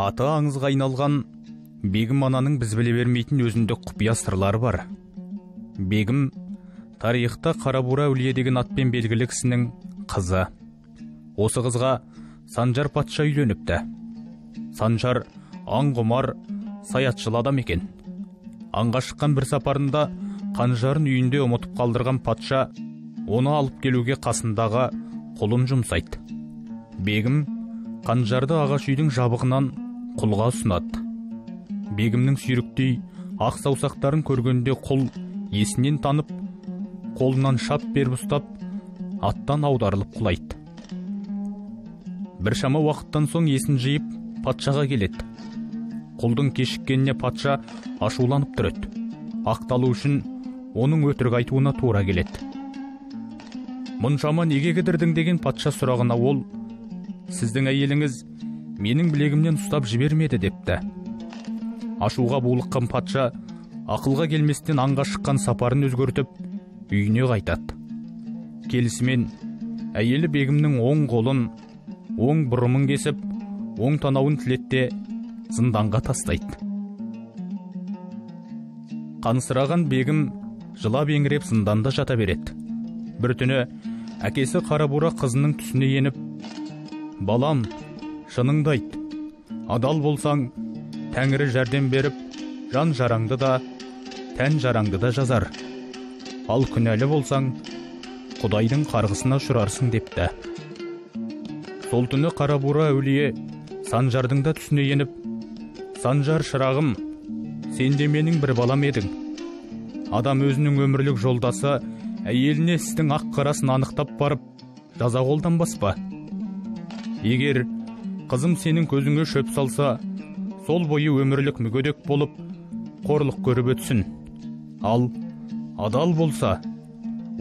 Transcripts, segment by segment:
Аты аңызға айналған Бегім ананың біз біле бермейтін өзіндік құпия сырлары бар. Бегім тарихта Қарабура әулие деген атпен белгілі кісінің қызы. Осы қызға Санжар патша үйленіпті. Санжар аңғұмар, саятшыл адам екен. Аңға шыққан бір сапарында қанжарын үйінде ұмытып қалдырған патша оны алып келуге қасындағы құлын жұмсайды. Бегім қанжарды ағаш үйдің жабығынан құлға ұсынады. Бегімнің сүйріктей ақ саусақтарын көргенде құл есінен танып, қолынан шап беріп ұстап, аттан аударылып құлайды. Біршама уақыттан соң есін жиып, патшаға келеді. Құлдың кешіккеніне патша ашуланып тұрады. Ақталу үшін оның өтірік айтуына тура келеді. Мұншама неге кідірдің деген патша сұрағына ол, сіздің әйеліңіз менің білегімнен ұстап жібермеді депті. Ашуға булыққан патша ақылға келместен аңға шыққан сапарын өзгертіп, үйіне қайтады. Келісімен әйелі Бегімнің оң қолын, оң бұрымын кесіп, оң танауын тілетте зынданға тастайды. Қансыраған Бегім жылап еңіреп зынданда жата береді. Бір түні әкесі Қарабура қызының түсіне еніп, «Балам, шыныңды айт, адал болсаң, Тәңірі жәрдем беріп, жан жараңды да, тән жараңды да жазар. Ал күнәлі болсаң, Құдайдың қарғысына ұшырарсың» депті. Сол түні Қарабура әулие Санжардың да түсіне еніп, «Санжар шырағым, сен де менің бір балам едің. Адам өзінің өмірлік жолдасы әйеліне істің ақ қарасын анықтап барып, жаза қолданбас па? Егер қызым сенің көзіңе шөп салса, сол бойы өмірлік мүгедек болып, қорлық көріп өтсін. Ал адал болса,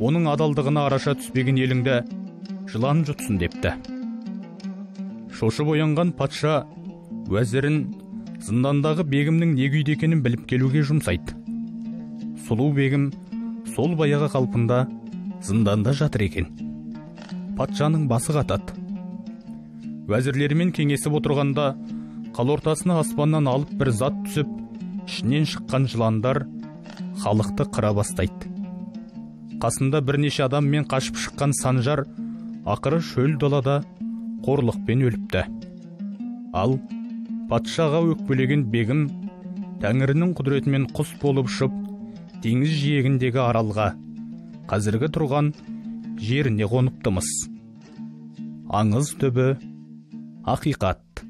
оның адалдығына араша түспеген еліңді жылан жұтсын» депті. Шошып оянған патша уәзірін зындандағы Бегімнің не күйде екенін біліп келуге жұмсайды. Сұлу Бегім сол баяғы қалпында зынданда жатыр екен. Патшаның басы қатады. Уәзірлерімен кеңесіп отырғанда қала ортасына аспаннан алып бір зат түсіп, ішінен шыққан жыландар халықты қыра бастайды. Қасында бірнеше адаммен қашып шыққан Санжар ақыры шөл далада қорлықпен өліпті. Ал патшаға өкпелеген Бегім Тәңірінің құдіретімен құс болып ұшып, теңіз жиегіндегі аралға, қазіргі тұрған жеріне қоныптымыз. Аңыз түбі ақиқат.